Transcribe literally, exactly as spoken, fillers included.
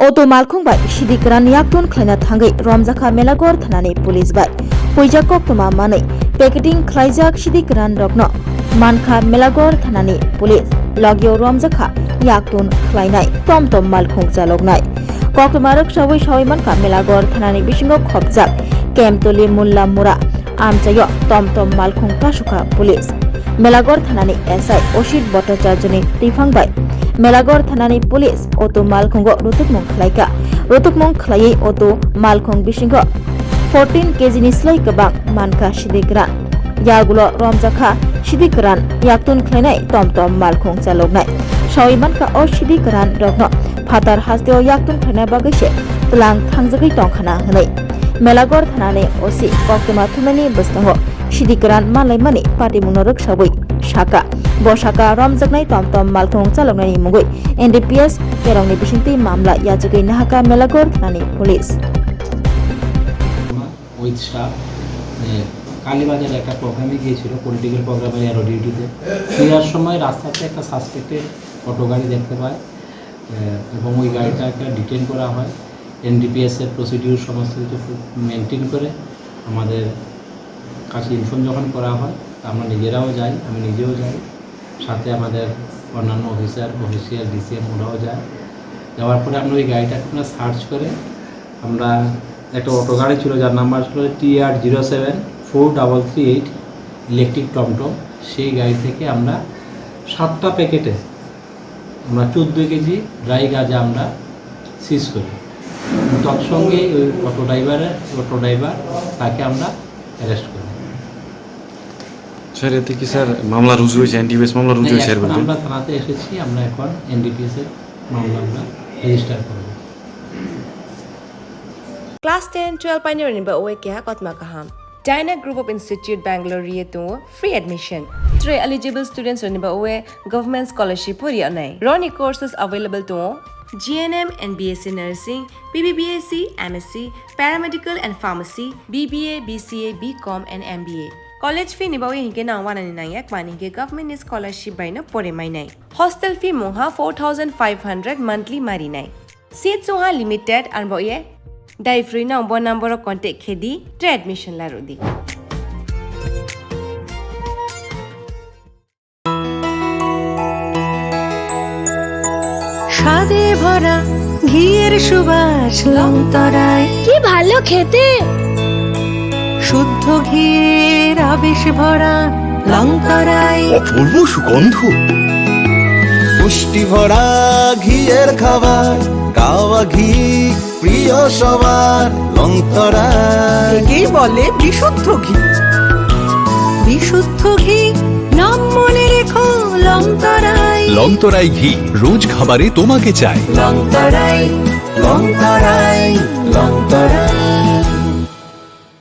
Auto malkhung bai sidi kwran yaktun khlaina thangwi romjakha Melagor thanani police bai. Puijak koktwma manwi packeting khlaijak sidi kwran rokno mankha Melagor thanani police. Logio romjakha yaktun khlainai tom tom malkhung chaloknai. Koktwma rwksawi sawi mankha Melagor thanani bisingo khopjak Kemtoli Mulla Mura amchaio tom tom malkhung kasukha police. Melagor thanani S I Oshit Bhattacharjani twiphang bai Melagor thanani police auto malkhungo rutukmung khlaikha. Rutukmung khlaiwi auto malkhung bisingo fourteen K G ni slai kwbang mankha sidi kwran. Yagulo romjakha sidi kwran yaktun khlainai tom tom malkhung chaloknai. Sawi mankha o sidi kwran rokno phatar hasteo yaktun khlaina bagwi se tlang thangjagwi tongkhana hwnwi. Melagor thanani O C koktwma thumnaini bwskango sidi kwran manlaimani patimungno rwksawi saka. Bo saka romjaknai tom tom malkhung chaloknaini mungwi N D P S kerongni bisingtwi mamla yachagwi nahaka Melagor thanani police. With staff, এ, কালীবাজারে একটা প্রোগ্রামে গিয়েছিল, পলিটিক্যাল প্রোগ্রামে এরও ডিউটিতে। ফেরার সময় রাস্তাতে একটা সাসপেক্টেড অটো গাড়ি দেখতে পায়, এ, এবং ওই গাড়িটাকে ডিটেন করা হয়। এনডিপিএস এর প্রসিডিউর সমস্ত কিছু মেনটেন করে আমাদের কাছে ইনফর্ম যখন করা হয়, তা আমরা নিজেরাও যাই, আমি নিজেও যাই, সাথে আমাদের অন্যান্য অফিসার, অফিসিয়াল, ডিসিএম ওরাও যায়। যাওয়ার পরে আমরা ওই গাড়িটাকে আমরা সার্চ করে আমরা একটা অটো গাড়ি ছিল, যার নাম্বার ছিল T R zero seven four double three eight, electric টমটম। সেই গাড়ি থেকে আমরা সাতটা প্যাকেটে আমরা চোদ্দ কেজি ড্রাই গাঁজা আমরা সিজ করি। তৎসঙ্গে ওই অটো ড্রাইভারের, অটো ড্রাইভার, তাকে আমরা অ্যারেস্ট করি। স্যার, এতে কি স্যার মামলা রুজু হয়েছে, এনডিপিএস মামলা রুজু হয়েছে এর এখন মধ্যে? আমরা থানাতে এসেছি, আমরা এখন এনডিপিএস এর মামলা আমরা রেজিস্টার করব। Class ten, twelve painirokni ba oe keha kotma kaham. Dyna Group of Institute Bangalore ri tongo free admission. Tre eligible students rokni ba oe government scholarship pori anai. Roni courses available tongo G N M and B S C Nursing, B B B S C, M S C, Paramedical and Pharmacy, B B A, B C A, B Com and M B A. College fee ni ba oe hinke nang wanani nangya kmani hinke government ni scholarship bai no pore mainai. Hostel fee mungha four thousand five hundred monthly marinai. Seat songha limited, arbo ye dai free no bo number o contact khedi, tre admission la rudi. স্বাদে ভরা ঘিয়ের সুবাস লংতরায়। কি ভালো খেতে। শুদ্ধ ঘিয়ের আবেশ ভরা লংতরায়। অপূর্ব সুগন্ধ। পুষ্টি ভরা ঘিয়ের খাবার, গাওয়া ঘি প্রিয় সবার। লংতরায়। একেই বলে বিশুদ্ধ ঘি। বিশুদ্ধ ঘি, নাম মনে রেখো লংতরায়। লংতরায় ঘি, রোজ খাবারে তোমাকে চাই। লংতরায়, লংতরায়, লংতরায়।